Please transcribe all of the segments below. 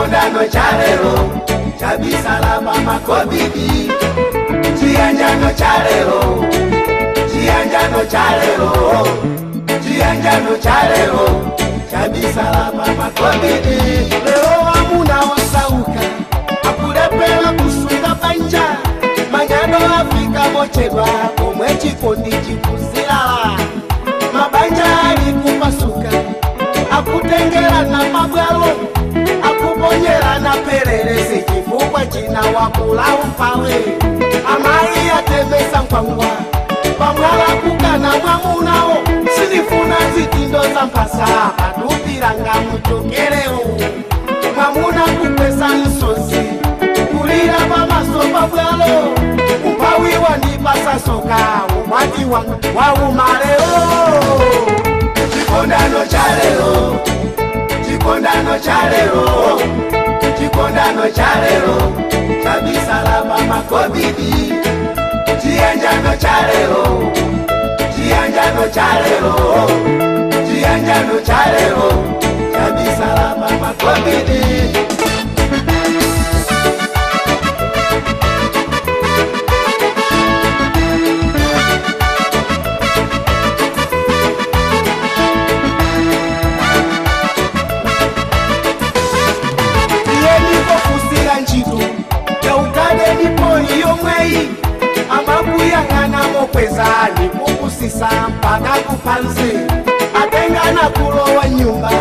Chikondano cha lero chabisala pa makobidi. Chiyanjano cha lero, chiyanjano cha lero, chiyanjano cha lero chabisala pa makobidi. Lero amuna osauka akulepela kusunga banja, manyano afika mochedwa komwe chikondi chikuzilala. Mabanja alikupasuka akutengerana mabwalo akuponyerana pererezi chifukwa china wakula umpawe. Amayi atemesa nkwangwa pamwala kukana mwamunawo sinifuna zitindo za mpasa patupiranga muchokereo. Mwamuna kukwesa nsozi kulira pamaso pabwalo umpawi wandipasa soka ukwati wanga waumaleo. Chikondano cha lero, chikondano cha lero, chikondano cha lero chabisala pa makobidi. Chiyanjano cha lero, chiyanjano cha lero, chiyanjano cha lero chabisala pa makobidi. Amakuyang'ana mokweza nikukusisa mpaka kupansi atengana kulowa nyumba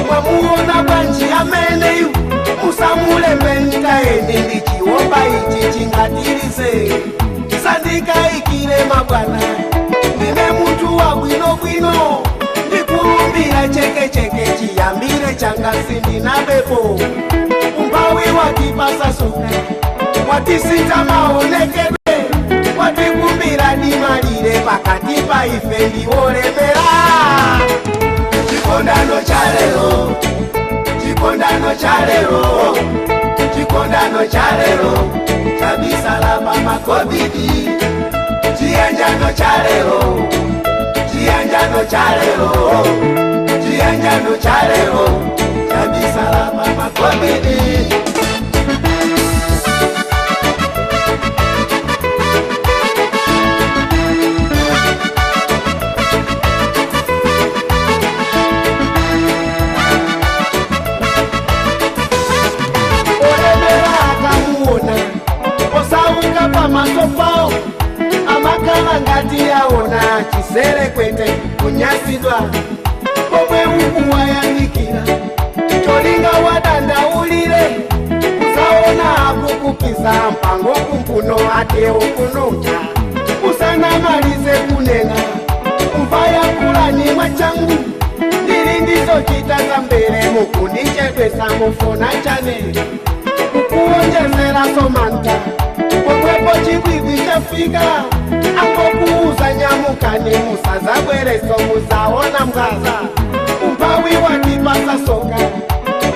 mwamuona bwanji ameneyu musamulembe eni ndichiwomba ichi chingatirize sandikaikire mabwana ndine mutu wa bwino bwino ndikulumbira chekecheke chiyambire changa sindinabepo. Umpawi watipasa soka watisita maonekedwe watikumbira dimalire pakati pa ife ndiwolemera. Chikondano cha lero, chikondano cha lero, chikondano cha lero chabisala pa makobidi. Chiyanjano cha lero, chiyanjano cha lero, chiyanjano cha lero chabisala pa makobidi. Masofao amakala ngati yaona chisere kwete kunyasidwa pomwe uku wayandikira cholinga wadandaulire kusaona akukupisa mpango kumpuno ate ukunuta usanamalize kunena umvaya kulani mwachangu ndili ndizochita za mbere mukundichedwesa mufuna chane kukuonjezera somanta pomwepo chibwibwi chafika angokuuza nyamukani musazabwereso muzaona mgaza. Umpawi watipasa soka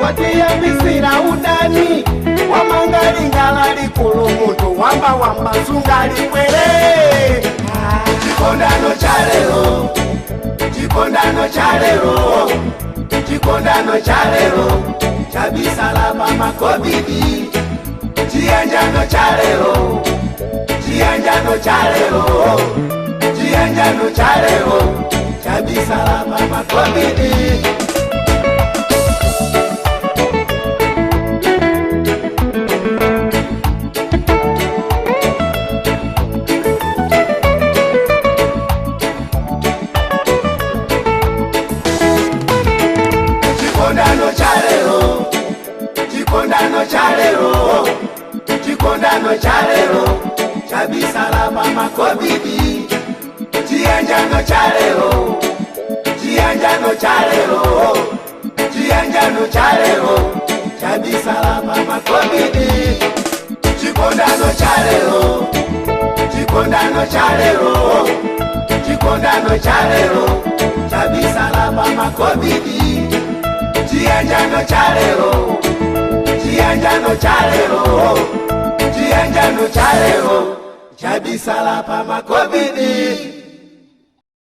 watiyambisira udani wamangalingala likulu muntu wamba wamba sungalibwere. Chikondano cha lero, chikondano cha lero, chikondano cha lero chabisala pa makobidi. Chiyanjano cha lero, chiyanjano cha lero, chiyanjano cha lero chabisala pa makobidi. Chikondano cha lero, chikondano cha lero, chikondano cha lero chabisala pa makobidi. Chiyanjano cha lero, chiyanjano cha lero, chiyanjano cha lero chabisala pa makobidi. Chikondano cha lero, chikondano cha lero, chikondano cha lero chabisala pa makobidi. Chiyanjano cha lero, chiyanjano cha lero, chiyanjano cha lero chabisala pa makobidi.